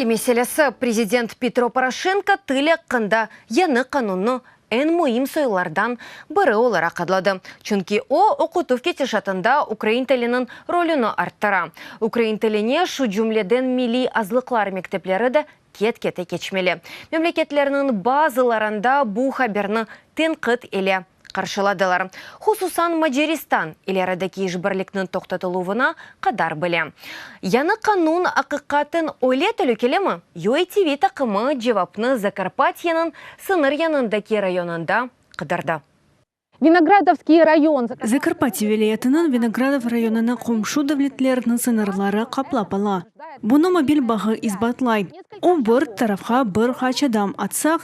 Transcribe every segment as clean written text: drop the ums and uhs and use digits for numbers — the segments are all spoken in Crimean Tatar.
meselesi. Prezident Petro Poroşenko til aqqında yañı qanunnı eñ müim soylardan biri olaraq adladı, çünki o, oqutuv ketişatında ukrain tiliniñ rolüni arttıra. Ukrain tiline, şu cümleden milliy azlıqlar mektepleri de ket-kete keçmeli. Memleketlerniñ bazılarında bu haberni tenqit ile qarşıladılar. Hususan Macaristan, ilerideki işbirlikniñ toqtatıluvına qadar bile. Yañı qanun aqiqaten öyle telükelimi? UATV taqımı cevapnı Zakarpatyanıñ sıñır yanındaki rayonında qıdırdı. Vinogradovskiy rayon. Zakarpatye vilâyetiniñ Vinogradov rayonını qomşu devletlerniñ sıñırları qaplap ala. Bunı mobil bağı isbatlay. O bir tarafqa bir qaç adım atsaq,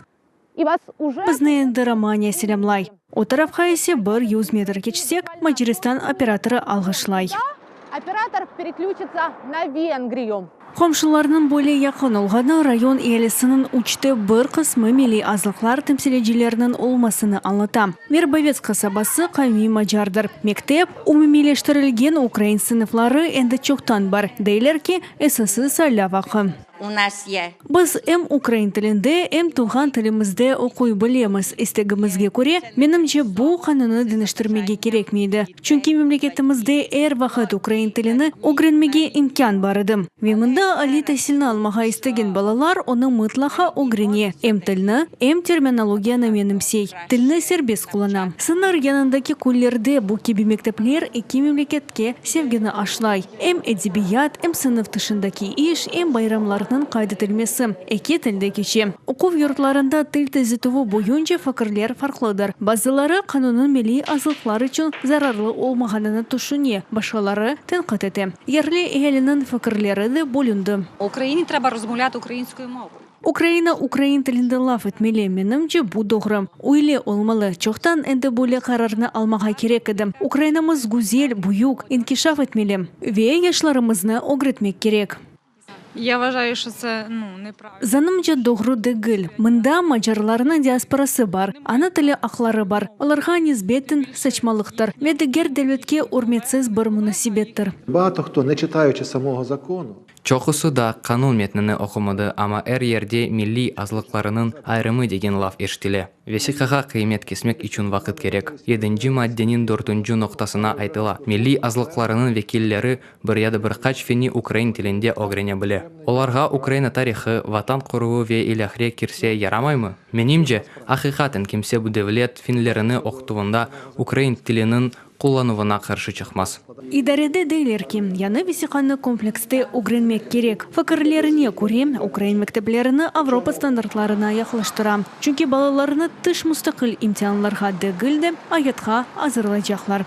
bizni endi Romaniya selâmlay. O tarafqa ise bir yüz metr keçsek, Macaristan operatorı alğışlay. Operator pereklüçitsâ na Vengriyu. Qomşularnıñ böyle yaqın olğanı rayon ealisiniñ üçte bir qısmı milliy azlıqlar temsilcileriniñ olmasını añlata. Verbovets qasabası qavmiy macardır. Mektep, umumiyleştirilgen ukrain sınıfları endi çoqtan bar, deyler ki, esası saylav aqqı. Biz em ukrain tilinde, em tuvğan tilimizde oquy bilemiz, istegimizge köre. Menimce, bu qanunnı deñiştirmege kerekmeydi, çünki memleketimizde er vaqıt ukrain tilini ögrenmege imkân bar edi. Ve mında aliy tasilni almağa istegen balalar onı mıtlaqa ögrene, em tilni, em terminologiyanı menimsey, tilni serbest qullana. Sıñır yanındaki köylerde bu kibi mektepler eki memleketke sevgini aşlay. Em edebiyat, em sınıf tışındaki iş, em bayramlarnıñ qayd etilmesi eki tilde keçe. Oquv yurtlarında til tezetüvi boyunca fikirler farqlıdır. Bazıları qanunnıñ milliy azlıqlar içün zararlı olmağanını tüşüne, başqaları tenqit ete. Yerli ealiniñ fikirleri de bölündi. Ukrayini treba rozmovlâti ukrayinskoyu movoyu. Ukraina ukrain tilinde laf etmeli, menimce, bu doğru. Öyle olmalı, çoqtan endi böyle qararnı almağa kerek edi. Ukrainamız güzel, büyük, inkişaf etmeli. Ve yaşlarımıznı ögretmek kerek. Ya vajayü, şo tse, nu, nepravilno. Zanımca, doğru degil. Mında macarlarnıñ diasporası bar, ana tili aqları bar. Olarğa nisbeten saçmalıqtır ve diger devletke ürmetsiz bir munasebettir. Bato hto, ne çıtaючı samogo zakonu. Çoqusı da qanun metnini oqumadı, amma er yerde milliy azlıqlarınıñ ayırımı degen laf eşitile. Vesiqağa qıymet kesmek içün vaqıt kerek. Yedinci maddeniñ dörtünci noqtasına aytıla, milliy azlıqlarınıñ vekilleri bir ya da bir qaç fenni ukrain tilinde ögrene bile. Olarğa Ukraina tarihı, vatan quruvı ve ilâhre kirse yaramaymı? Menimce, aqiqaten kimse bu devlet finlerini oqutuvında ukrain tiliniñ qullanuvına qarşı çıqmaz. İdarede deyler ki, yañı vesiqanı komplekste ögrenmek kerek. Fikirlerine köre, ukrain mekteplerini Avropa standartlarına yaqlaştıra, çünki balalarnı tış mustaqil imtianlarğa degil de, ayatqa azırlaycaqlar.